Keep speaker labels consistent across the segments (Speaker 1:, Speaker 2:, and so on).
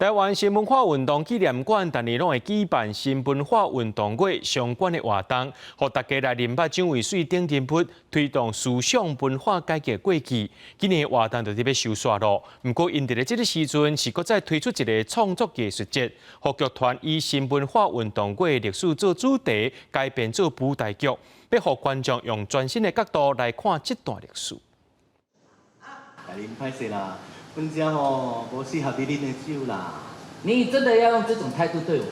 Speaker 1: 台灣新文化運動紀念館逐年攏會舉辦新文化運動月相關的活動，予大家來認捌蔣渭水等人物推動思想文化改革過去。今年的活動就佇欲收煞囉。毋過，𪜶佇咧這个時陣是閣再推出一個創作藝術節，予劇團以新文化運動月歷史做主題，改編做舞台劇，欲予觀眾用全新的角度來看這段歷史。
Speaker 2: 共恁歹勢啦，阮遮吼無適合你啉的酒啦。
Speaker 3: 你真的要用這種態度對我嗎？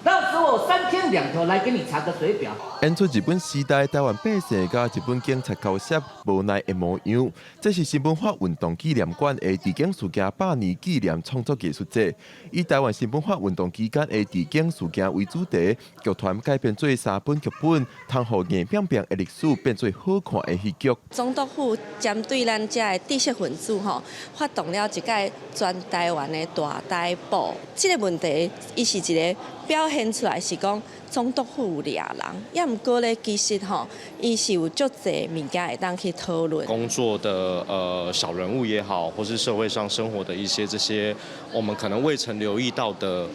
Speaker 3: 到時我三天兩頭來給你查個水表。
Speaker 4: 演出日本時代台灣百姓佮日本警察交涉無奈的模樣，這是新文化運動紀念館的治警事件百年紀念創作藝術節，以台灣新文化運動期間的治警事件為主題，劇團改編做三本劇本，通予硬拚拚的歷史變做好看的戲劇。
Speaker 5: 總督府針對咱遮的知識分子吼，發動了一擺全台灣的大逮捕。這个問題，伊是一个表現出來是講總督府有掠人，抑毋過咧，其實吼，伊是有足濟物件會當去討論。
Speaker 6: 工作的小人物也好，或是社會上生活的一些這些我們可能未曾留意到的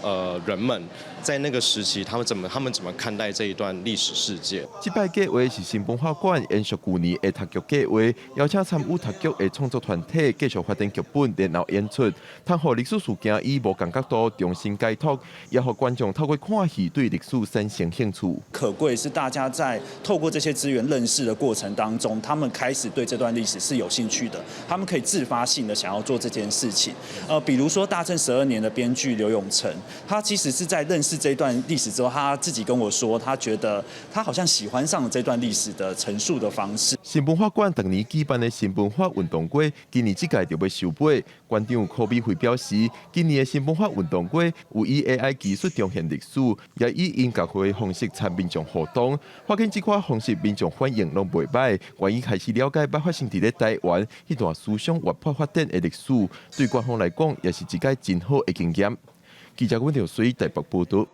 Speaker 6: 人們，在那個時期，他們怎麼看待這一段歷史事件？
Speaker 4: 這擺計劃是新文化館延續舊年的讀劇計劃，邀請參與讀劇的創作團體繼續發展劇本，然後演出，通予歷史事件以無仝角度重新解讀，也予觀眾透過看戲對歷史產生興趣。
Speaker 7: 可貴是大家在透過這些資源認識的過程當中，他們開始對這段歷史是有興趣的，他們可以自發性的想要做這件事情。比如說大正十二年的編劇劉永成，他其實是在認識這段歷史之後，他自己跟我說，他覺得他好像喜歡上了這段歷史的陳述的方式。
Speaker 4: 新文化館逐年舉辦的新文化運動月，今年這屆就欲收尾。館長柯美惠表示，今年的新文化運動月有以 AI 技術重現歷史，也以音樂會方式參民眾互動。發現這款方式民眾反應攏袂䆀，願意開始了解捌發生佇咧台灣彼段思想活潑發展的歷史，對官方來講也是一個真好的經驗。記者溫條水台北報道。